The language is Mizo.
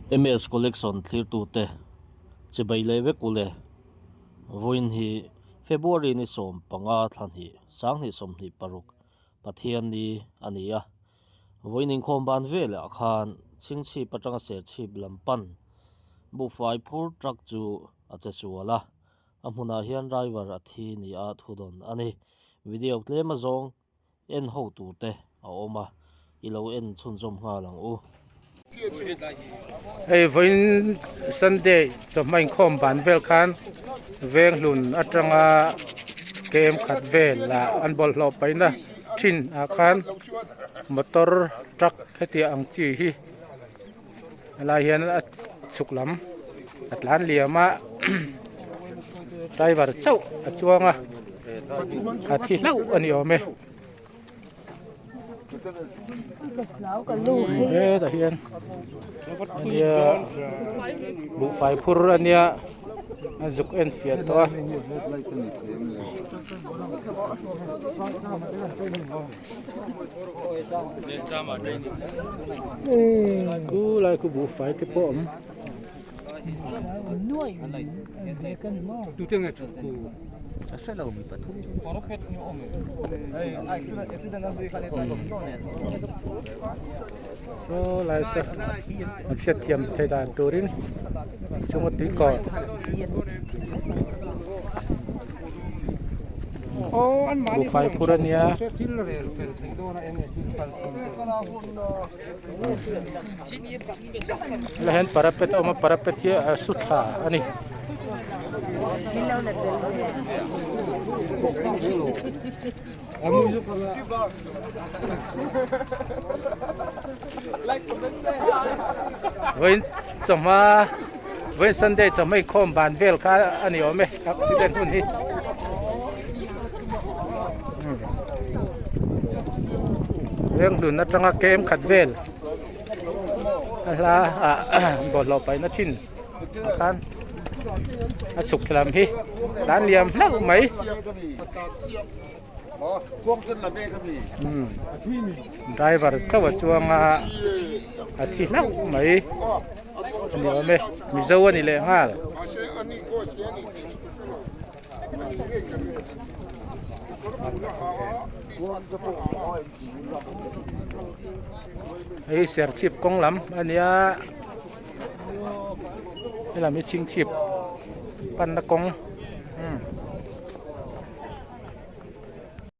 MS Collection thlirtute chibai leh vek ule. Vawiin hi February ni 15 thla hnih 2026 Pathianni a ni a. Vawiin inkhawm ban velah khan Chhingchhip atanga Serchhip lam pan buhfai phur truck chu a che sual a. A hmunah hian driver a thi ni a thudawn a ni. Video tlem azawng en ho tur te a awm a, i lo en chhunzawm nghal ang u. Hei vawiin Sunday chawhma inkhawm ban vel khan Venghlun atanga kem khat vel ah an bawlhhlawh paihna thin ah khan motor truck hetiang ang chi hi helai hian a chhuk lam a tlan liam a driver chauh a chuang a a thi hlauh a ni awm e hetah hian ania buhfai phur ania a zuk en fiah tawh a. Khu lai khu buhfai te pawh a awm. Saw lai saw an hriatthiam theih dan turin chunga tui kawr. Buhfai phur a nia. Helai hian parapet a awm a parapet hi a su thla a ni. Vawiin chawhma vawiin Sunday chawhma inkhawm ban vel kha a ni awm e accident hun hi. Venghlun atanga kem khat vel a hla ah bawlhhlawh paihna thin ah khan a chhuk thla lam hi tlan liam hlauh mai. Driver chauh a chuang a a thi hlauh mai a ni awm e Mizo a ni leh nghal. Hei hi Serchhip kawng lam a nia helam hi Chhingchhip panna kawng.